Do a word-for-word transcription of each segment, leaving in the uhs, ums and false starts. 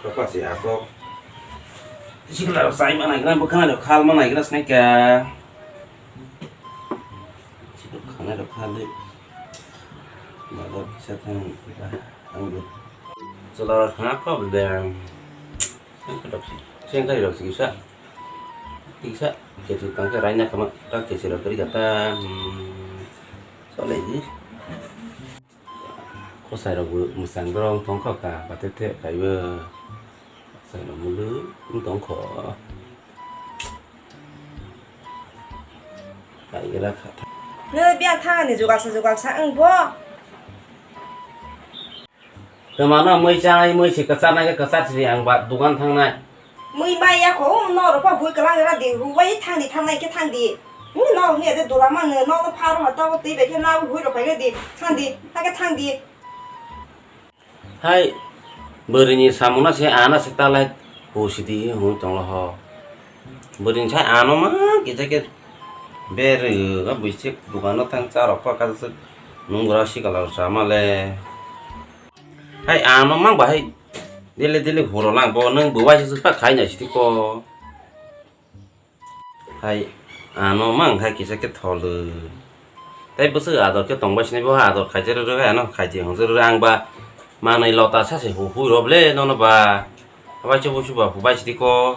Kapasi asok. Sikla rok sai manai gra, bwkhana rok khal manai gra snaika. Sikla khana rok khal de. Baba kisa thang, ang bo. Chola rok khana problem. Sengkari rok sikisa. Tiksa, kesi tangke raina kama, ta kesi rok kari kata. Hmm. Chole ji. Khosai rok bo mwchang dorong tongkha ka, bate the kaibo. Khosai rok mulu tongkho. Kaigra kha. Nw biya thangani jugal sa jugal sa wng bo. Twmano mui chanai, mui se kwchar nai khe kwchar sidi ang ba dugan thangnai. Mui mai ya kho, no ro pa hui kwlang ra di, hu bai thang di, thang nai khe thang di. Mui no ni de dula mang no, no pha ro ma ta twi bai khe na hui ro pai di, thang di, ta khe thang di. Hai, bwrwini samungno se ano se talai hu sidi hwnwi tonglo ho. Bwrwini sai ano ma kisa khe berwi o bwswk dukano thang cha rok pa kha nung gra sikala rok cha ma le. Hai ano mang ba hai daily daily huro lang bo nung bo waisa se pa khai nai sidi ko. Hai, ano mang hai kisa khe tholu. Tai bwswk ador khe tongbai sinai bo ador khaijak rwrwk hai ano khaidi hwnjak rwrwk ang ba manwi lota sa se hu hui rob le nono ba. Abai chubu chuba hu bai sidi ko.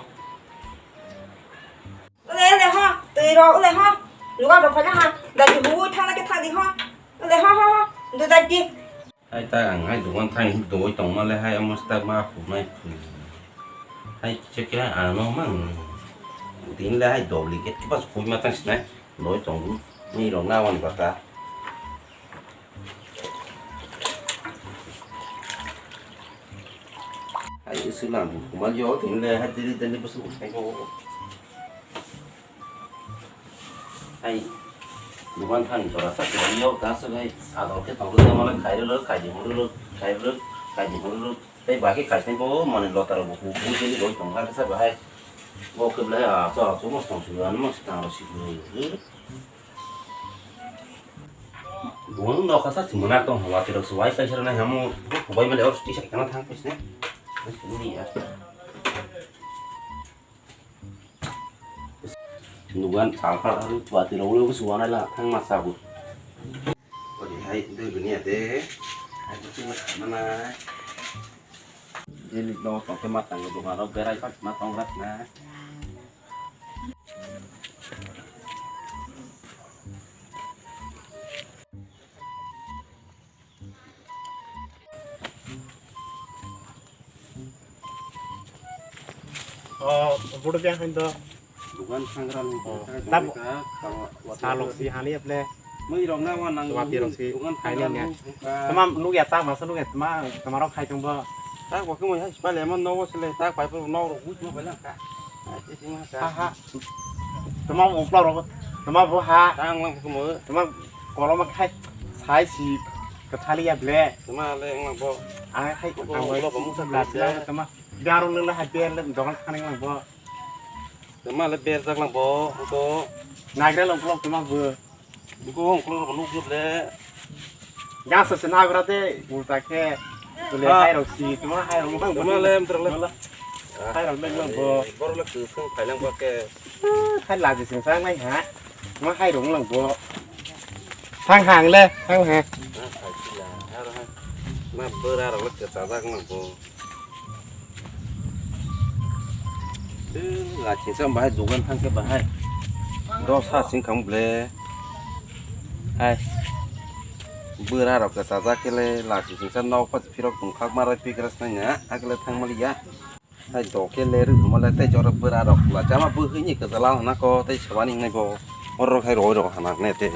Ole ole ho, twi ro ole ho. Luga ro phana ha. Dadi hu thana khe thadi ho. Ole ho ho ho. Do dadi. Hai ta ang hai dukan thang hin doi tong ma le hai amo sta ma khu nai khu. Hai check ya ano mang. Din le hai duplicate ke pas khu ma tang sinai doi tong ni rong na wan bata. Hai isu na khu ma yo din le hai dili dili bus bus kai ko. Hai, dukan thani jora sa khe yo ta sa gai ador khe tong rwk male khai rwk khai di hon rwk khai rwk khai di hon rwk tei ba khe khai tei bo mane lota rok bo hu hu tei roi tong kha sa bahai bo khe belai a cha chu mos tong chu an mos tang rw si hu. Dukan no kha sa si mona tong hawa tei rok su wai kai sa na hamo bo hu bai male or tisa kana thang pis ne. Ni ya. Nugan salphar ari bati rok ule suanai la thang ma sabu. Ori hai de dunia de. Hai tu ma mana. Ini no to ke matang do ma ro berai pat ma tong rat na. Oh, bodo biang hain do. Dukan sangra ni. Oh, tab salok si hani aple. Mui rong na wan nang. Wati rong si dukan hai ni sangra ne. Tamam nuk ya ta masa nuk ya tamam tamaro khai tong bo. Tak waktu mui hai sepale man no sele tak pai pun no ro gut mo bela ka. Ha ha. Tama mokla rogo, tama bo ha. Tang lang kumo. Tama koloma khai sai si kathali ya ble. Tama le lang bo. Ang khai ko ang bo lo ko musa la ble. Tama garo le la ha ber le dogan khani lang bo. Tama le ber jak lang bo ko. Nagre long kolok tama bo. Biko ongkolo rok nukjak le. Gasa se nagra de ulta khe. Tule hai rok si tuma hai rok mang tuma le mtra le. Hai rok mang mang bo. Bor le kusung phailang ba ke. Hai laji sing sang nai ha. Ma hai rok mang bo. Thang hang le thang ha. Ma bora rok le chajak mang bo. Lachingsa bahai dugan thangkhe bahai. Dos ha singkang ble. Hai. Bwra rok kwchajak khe le lachingsa nok phirok tongthak ma rw phikra snanya hakhe le thangmaliya. Hai do khe le rwngmale tei jorok bwra rok la chama bwhwini kwchwla hwnna ko tei sabani wngnai bo. Orok hai roi rok hana ne tei.